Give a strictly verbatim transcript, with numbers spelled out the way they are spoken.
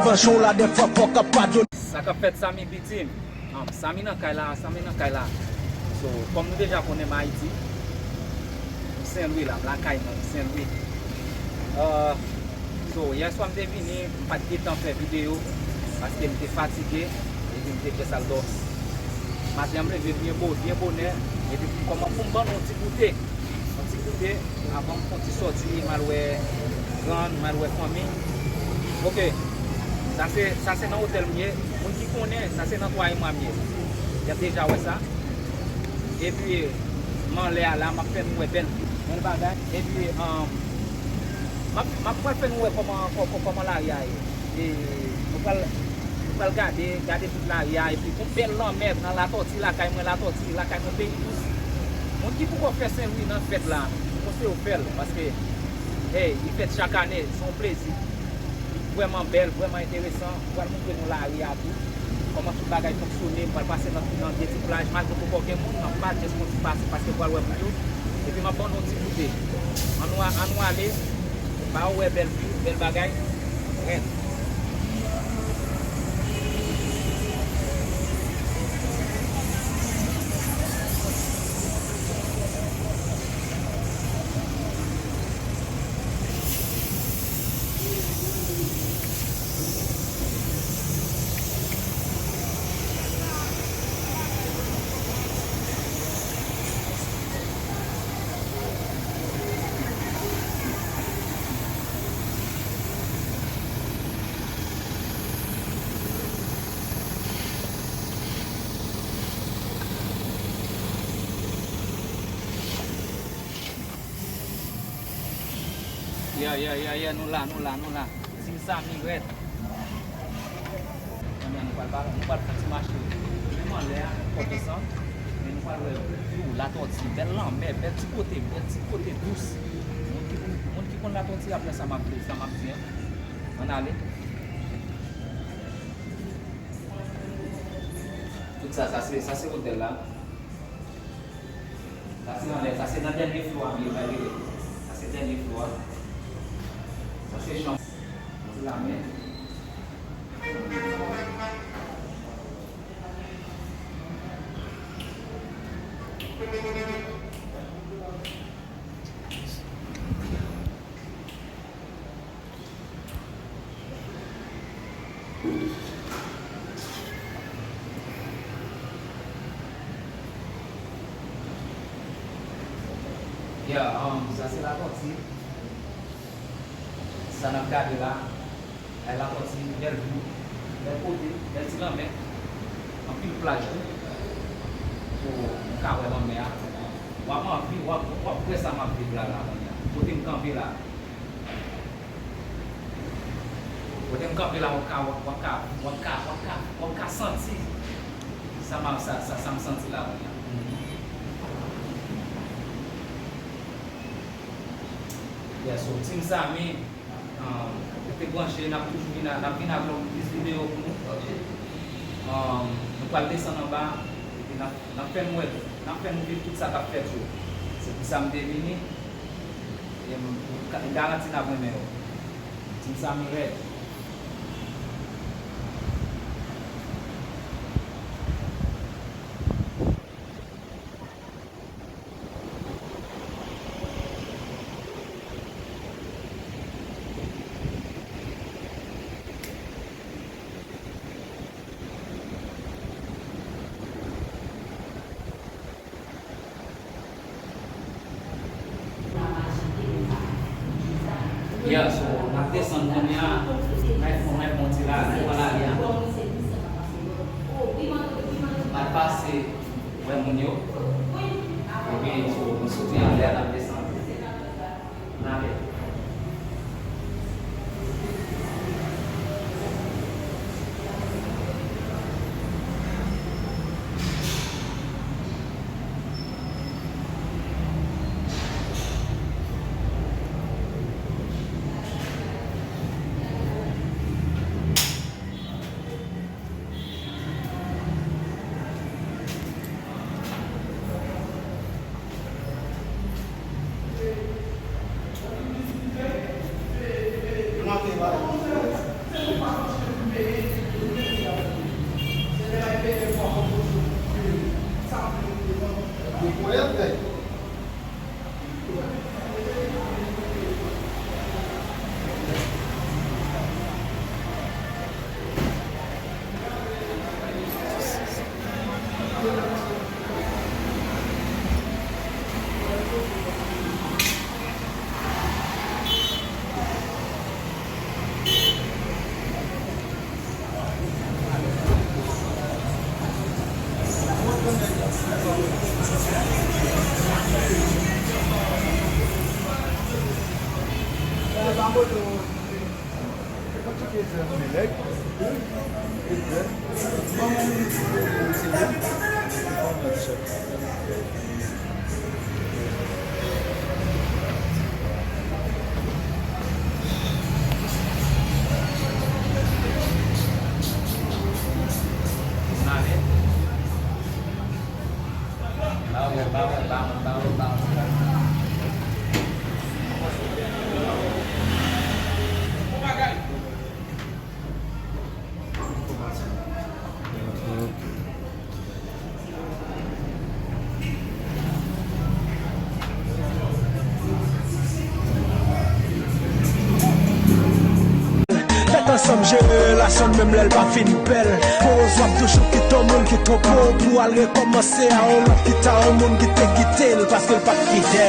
Manchon la dèfwa fòk ap padone. Sa k ap fèt, Samy Bitim? Anm, Samy nan kay la, Samy nan kay la. So, kòm nou deja konnen m Ayiti, m Sen Lwi la, m lakay mwen, m Sen Lwi. Euh, so, yèswa m te vini, m pa t gen tan fè videyo, paske m te fatige, epi m te fè sa l dòmi. Maten an, m leve byen bo-, byen bonè, epi pou m kòman-, pou m ban nou yon ti goute. Yon ti goute, avan m fè yon ti sòti, m al wè grann, m al wè fanmi. Oke. Sa se, sa se nan otèl m ye. Moun ki konnen, sa se nan twaye mwa m ye. Y ap deja wè sa. Epi, m anlè a la, m ap fè nou wè bèl vi, bèl bagay. Epi, um, m ap, m ap pral fè nou wè kòman, kò-, kò-, kòman lari a ye. E nou pral, nou pral gade, gade tout lari a. Epi, gon bèl lanmè nan Latòti, lakay mwen Latòti, lakay mwen Peyi Dous. Moun ki poko fè Sen Lwi nan fèt la, m konseye w fè l, paske, hey, li fèt chak ane, se yon plezi. Li vrèman bèl, vrèman enteresan. M pral montre nou lari a tou. Kòman tout bagay fonksyone, m pral pase nan, nan de ti plaj, malgre poko gen moun, m ap ba jès yon ti pase, paske m pral wè moun yo. Epi m ap ban nou yon ti goute. Ann nou a-, ann nou ale, ba yo wè bèl vi, bèl bagay. Rèd. Yeah, yeah, yeah, yeah, nou la, nou la, nou la. Team Samy rèd. Kounya nou pral ba-, nou pral fè ti mache. Menm anlè a, Pòtosan. Men nou pral wè view Latòti, bèl lanmè, bèl ti kote, bèl ti kote dous. Moun ki, moun ki konn Latòti ap wè sa m ap, sa m ap di an. Ann ale. Tout sa, sa se, sa se otèl la. Sa se anlè, sa se nan dènye flo a m ye, by the way. Sa se dènye flo a. Sa se chanm. Ti lanmè. Yeah, um, sa se Latòti. Sa n ap gade la, ay Latòti, bèl view, bèl kote, bèl ti lanmè, anpil plaj tou. So, ou ka wè lanmè a. W ap anvi, w ap, w ap wè sa m ap viv la, la, kounye a. Kote m kanpe la. Kote m kanpe la, w ap ka, w ap, w ap ka, w ap ka, w ap ka, w ap ka santi sa m ap, sa, sa, sa m santi la, kounye a. Yeah, so, Team Samy, um, rete branche, n ap toujou vin a, n ap vin ak lòt plis videyo pou nou. Um, nou pral desann anba, epi n ap, n ap fè nou wè, n ap fè nou viv tout sa k ap fèt yo. Se pou sa m te vini. E m, m ka, m garanti n ap renmen yo. Team Samy rèd. Yeah, so, n ap desann kounye a, n al fè, n al fè yon ti la, n al pran lari a. N al pase wè moun yo. Epi, so, nou soti anlè a, n ap desann. N ale. Fèt ansanm jere relasyon n menm lè l pa fin bèl. Pou w ap toujou kite yon moun ki twonpe w pou al rekòmanse a yon lòt ki ta yon moun ki te kite l paske l pa t fidèl.